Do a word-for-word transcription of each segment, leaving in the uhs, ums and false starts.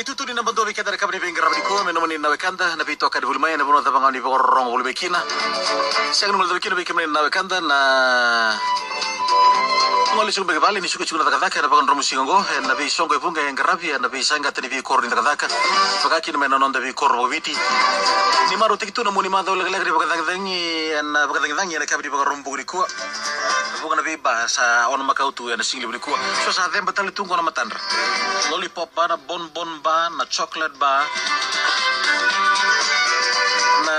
Itutu ni naba dua vei keda na kava ni veiqaravi nikua me nomuni na wekada na veitokani voli mai ena vanua cava ga ni vakarorogo voli mai kina. Sega ni guilecavi kina vei kemuni na wekada na gole suka beka vale ni suka tiko na cakacaka ena vakadromu siga oqo ena veisoqo e vuqa e qaravi ena veisaqata ni veikoro ni cakacaka. Vaka kina mai na noda veikoro vakaviti. Ni marautaki tu na mua ni macawa lekaleka ni vakacagicagi ena vakacagicagi ena kava ni vakarorogo nikua. Vuqa na veiba sa ono makau tu ena sigalevu nikua. So sa ceba tale tu qo na matadra. Lollipop ba, na bonbon ba, na chocolate ba, na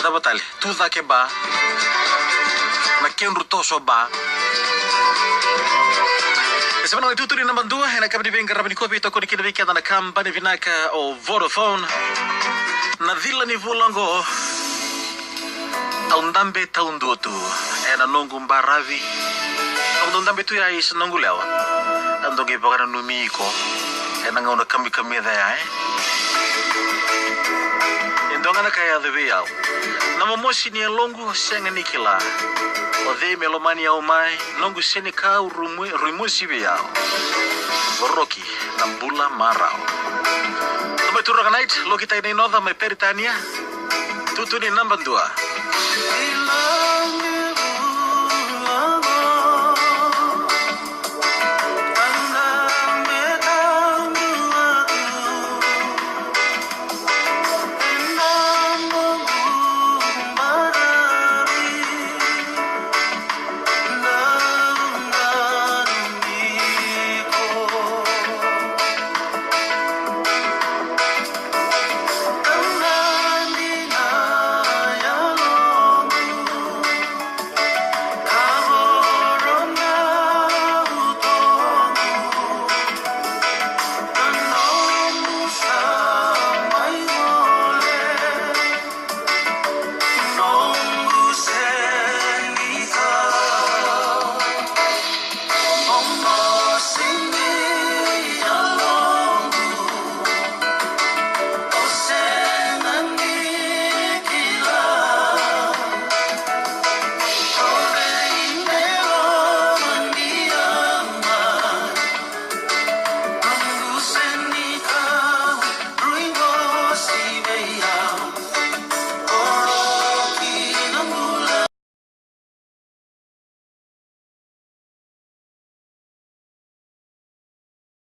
cava tale, tu cake ba, na kedru toso ba. E sa vanua itutu ni naba dua ena kava ni veiqaravi nikua, veitokoni kina vei keda na kabani vinaka o Vodafone. Na cila ni vula oqo. Au dabe taudua tu ena noqu baravi. Au dau dabe tu ya i sa noqu lewa. Au dau qai vakananumi iko ena gauna kamikamica ya, e. E dua ga na ka e yaco vei au. Na momosi ni yaloqu sega ni kila. O cei me lomani au mai, noqu senikau rui mosi vei au. Voroki na bula marau. Tamai Turaga Night, Lokitai Nainoca mai Peritania. Tutu ni naba dua.